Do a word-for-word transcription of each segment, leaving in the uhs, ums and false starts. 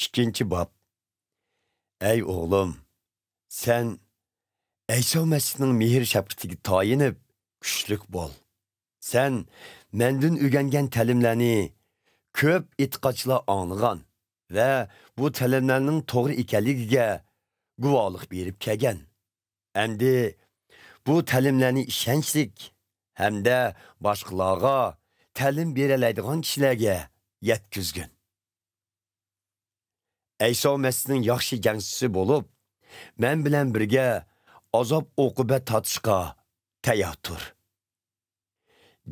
ئىككىنچى باب. ئەي ئوغلۇم، سەن ئەيسا مەسىھنىڭ مېھىر-شەپقىتىگە تايىنىپ، كۈچلۈك بول. سەن مەندىن ئۆگەنگەن تەلىملەرنى كۆپ ئېتىقادچىلار ئاڭلىغان ۋە بۇ تەلىملەرنىڭ توغرا ئىكەنلىكىگە گۇۋاھلىق بېرىپ كەلگەن. ئەمدى بۇ تەلىملەرنى ئىشەنچلىك ھەمدە باشقىلارغا تەلىم بېرەلەيدىغان كىشىلەرگە يەتكۈزگىن. ئەيسا مەسىھنىڭ ياخشى جەڭچىسى بولۇپ، مەن بىلەن بىرگە ئازاب-ئوقۇبەت تارتىشقا تەييار تۇر.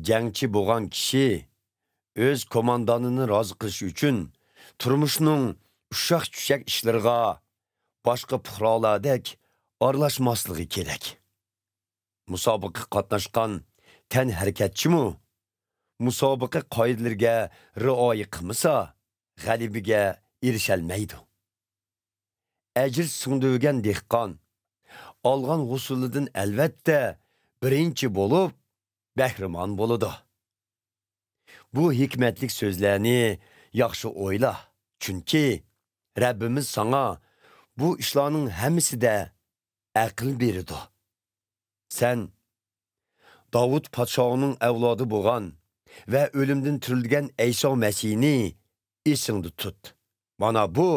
جەڭچى بولغان كىشى ئۆز كوماندانىنى رازى قىلىش ئۈچۈن تۇرمۇشنىڭ ئۇششاق-چۈششەك ئىشلىرىغا باشقا پۇقرالاردا ئارىلاشماسلىقى كېرەك. مۇسابىقىگە قاتناشقان تەنھەرىكەتچىمۇ مۇسابىقە قائىدىلىرىگە رىئايە قىلمىسا، غەلىبىگە ئېرىشەلمەيدۇ. ئەجىر سىڭدۈرگەن دېھقان ئالغان ھوسۇلىدىن ئەلۋەتتە بىرىنچى بولۇپ بەھرىمەن بولىدۇ. بۇ ھېكمەتلىك سۆزلەرنى ياخشى ئويلا، چۈنكى رەببىمىز ساڭا بۇ ئىشلارنىڭ ھەممىسىدە ئەقىل بېرىدۇ. سەن داۋۇت پادىشاھنىڭ ئەۋلادى بولغان ۋە ئۆلۈمدىن تىرىلگەن ئەيسا مەسىھنى ئېسىڭدە تۇت. مانا بۇ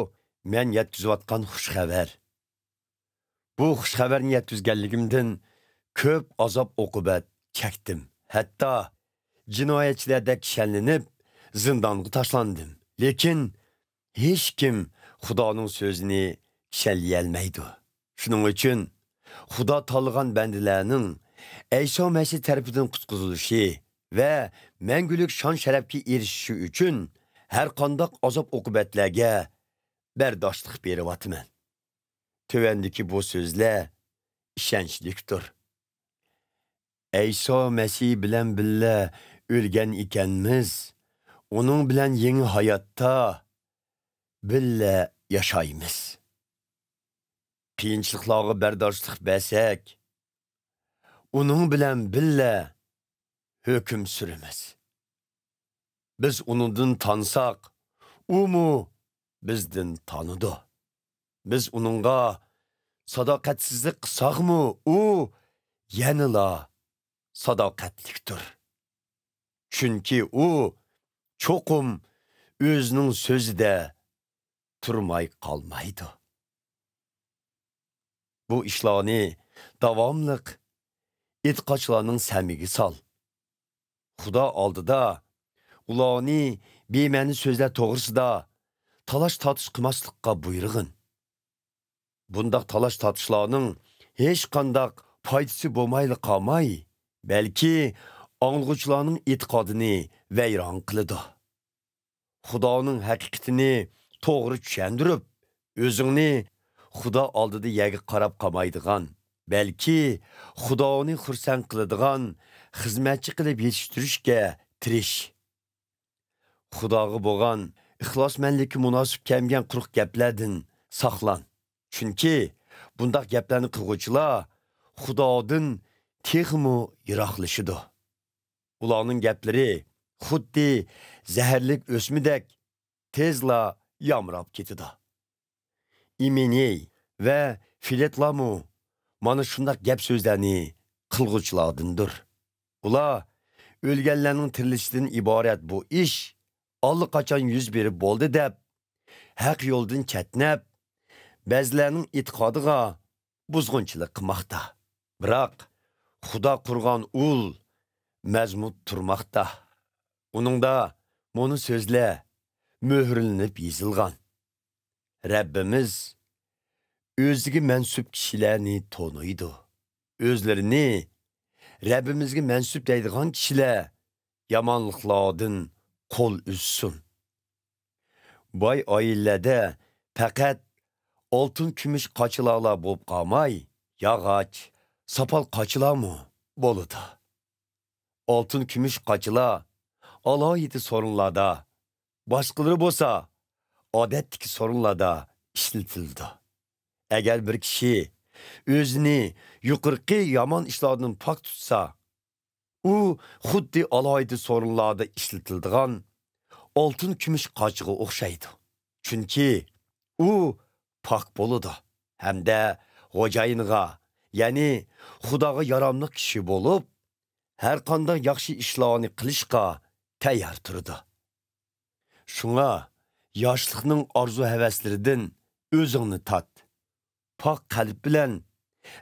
مەن يەتكۈزۈۋاتقان خۇش خەۋەر. بۇ خۇش خەۋەرنى يەتكۈزگەنلىكىمدىن كۆپ ئازاب-ئوقۇبەت چەكتىم. ھەتتا جىنايەتچىلەردەك كىشەنلىنىپ، زىندانغا تاشلاندىم. لېكىن ھېچكىم خۇدانىڭ سۆزىنى كىشەنلىيەلمەيدۇ. شۇنىڭ ئۈچۈن خۇدا تاللىغان بەندىلەرنىڭ ئەيسا مەسىھ تەرىپىدىن قۇتقۇزۇلۇشى ۋە مەڭگۈلۈك شان-شەرەپكە ئېرىشىشى ئۈچۈن ھەرقانداق ئازاب-ئوقۇبەتلەرگە بەرداشلىق بېرىۋاتىمەن. تۆۋەندىكى بۇ سۆزلەر ئىشەنچلىكتۇر. ئەيسا مەسىھ بىلەن بىللە ئۆلگەن ئىكەنمىز، ئۇنىڭ بىلەن يېڭى ھاياتتا بىللە ياشايمىز. قىيىنچىلىقلارغا بەرداشلىق بەرسەك، ئۇنىڭ بىلەن بىللە ھۆكۈم سۈرىمىز. بىز ئۇنىڭدىن تانساق، ئۇمۇ بىزدىن تانىدۇ. بىز ئۇنىڭغا ساداقەتسىزلىك قىلساقمۇ، ئۇ يەنىلا ساداقەتلىكتۇر. چۈنكى ئۇ چوقۇم ئۆزىنىڭ سۆزىدە تۇرماي قالمايدۇ. بۇ ئىشلارنى داۋاملىق ئېتىقادچىلارنىڭ سەمىگە سال. خۇدا ئالدىدا ئۇلارنى بىمەنە سۆزلەر توغرىسىدا تالاش-تارتىش قىلماسلىققا بۇيرۇغىن. بۇنداق تالاش-تارتىشلارنىڭ ھېچقانداق پايدىسى بولمايلا قالماي، بەلكى ئاڭلىغۇچىلارنىڭ ئېتىقادىنى ۋەيران قىلىدۇ. خۇدانىڭ ھەقىقىتىنى توغرا چۈشەندۈرۈپ، ئۆزۈڭنى خۇدا ئالدىدا يەرگە قاراپ قالمايدىغان، بەلكى خۇدانى خۇرسەن قىلىدىغان خىزمەتچى قىلىپ يېتىشتۈرۈشكە تىرىش. خۇداغا بولغان ئىخلاسمەنلىككە مۇناسىپ كەلمىگەن قۇرۇق گەپلەردىن ساقلان. چۈنكى بۇنداق گەپلەرنى قىلغۇچىلار خۇدادىن تېخىمۇ يىراقلىشىدۇ. ئۇلارنىڭ گەپلىرى خۇددى زەھەرلىك ئۆسمىدەك تېزلا يامراپ كېتىدۇ. ئىمېنېي ۋە فىلېتلارمۇ مانا شۇنداق گەپ-سۆزلەرنى قىلغۇچىلاردىندۇر. ئۇلار ئۆلگەنلەرنىڭ تىرىلىشىدىن ئىبارەت بۇ ئىش ئاللىقاچان يۈز بېرىپ بولدى دەپ، ھەق يولدىن چەتنەپ، بەزىلەرنىڭ ئېتىقادىغا بۇزغۇنچىلىق قىلماقتا. بىراق، خۇدا قۇرغان ئۇل مەزمۇت تۇرماقتا. ئۇنىڭدا مۇنۇ سۆزلەر مۆھۈرلىنىپ يېزىلغان: رەببىمىز ئۆزىگە مەنسۇپ كىشىلەرنى تونۇيدۇ. ئۆزلىرىنى رەببىمىزگە مەنسۇپ دەيدىغان كىشىلەر يامانلىقلاردىن قول ئۈزسۇن. باي ئائىلىلەردە پەقەت ئالتۇن-كۈمۈش قاچىلارلا بولۇپ قالماي، ياغاچ، ساپال قاچىلارمۇ بولىدۇ. ئالتۇن-كۈمۈش قاچىلار ئالاھىدە سورۇنلاردا، باشقىلىرى بولسا ئادەتتىكى سورۇنلاردا ئىشلىتىلىدۇ. ئەگەر بىر كىشى ئۆزىنى يۇقىرىقى يامان ئىشلاردىن پاك تۇتسا، ئۇ خۇددى ئالاھىدە سورۇنلاردا ئىشلىتىلىدىغان ئالتۇن-كۈمۈش قاچىغا ئوخشايدۇ. چۈنكى ئۇ پاك بولىدۇ ھەمدە خوجايىنغا، يەنى خۇداغا ياراملىق كىشى بولۇپ، ھەر قانداق ياخشى ئىشلارنى قىلىشقا تەييار تۇرىدۇ. شۇڭا ياشلىقنىڭ ئارزۇ-ھەۋەسلىرىدىن ئۆزۈڭنى تارت. پاك قەلب بىلەن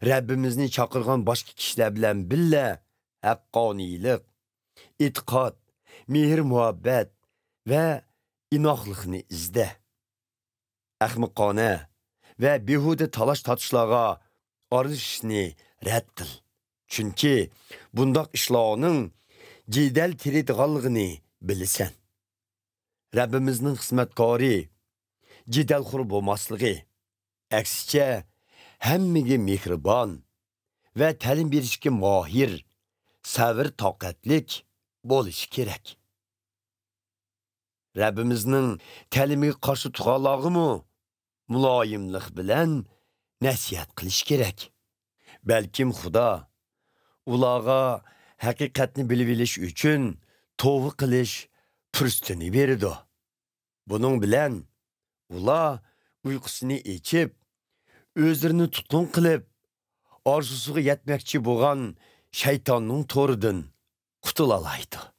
رەببىمىزنى چاقىرغان باشقا كىشىلەر بىلەن بىللە ھەققانىيلىق، ئېتىقاد، مېھىر-مۇھەببەت ۋە ئىناقلىقنى ئىزدە. ئەخمىقانە ۋە بىھۇدە تالاش-تارتىشلارغا ئارىلىشىشنى رەت قىل. چۈنكى بۇنداق ئىشلارنىڭ جېدەل تېرىيدىغانلىقىنى بىلىسەن. رەببىمىزنىڭ خىزمەتكارى جېدەلخور بولماسلىقى، ئەكسىچە، ھەممىگە مېھرىبان ۋە تەلىم بېرىشكە ماھىر، سەۋر-تاقەتلىك بولۇشى كېرەك. رەببىمىزنىڭ تەلىمىگە قارشى تۇرغانلارغىمۇ مۇلايىملىق بىلەن نەسىھەت قىلىش كېرەك. بەلكىم خۇدا ئۇلارغا ھەقىقەتنى بىلىۋېلىش ئۈچۈن توۋا قىلىش پۇرسىتىنى بېرىدۇ. بۇنىڭ بىلەن ئۇلار ئۇيقۇسىنى ئېچىپ، ئۆزلىرىنى تۇتقۇن قىلىپ، ئارزۇسىغا يەتمەكچى بولغان شەيتاننىڭ تورىدىن قۇتۇلالايدۇ.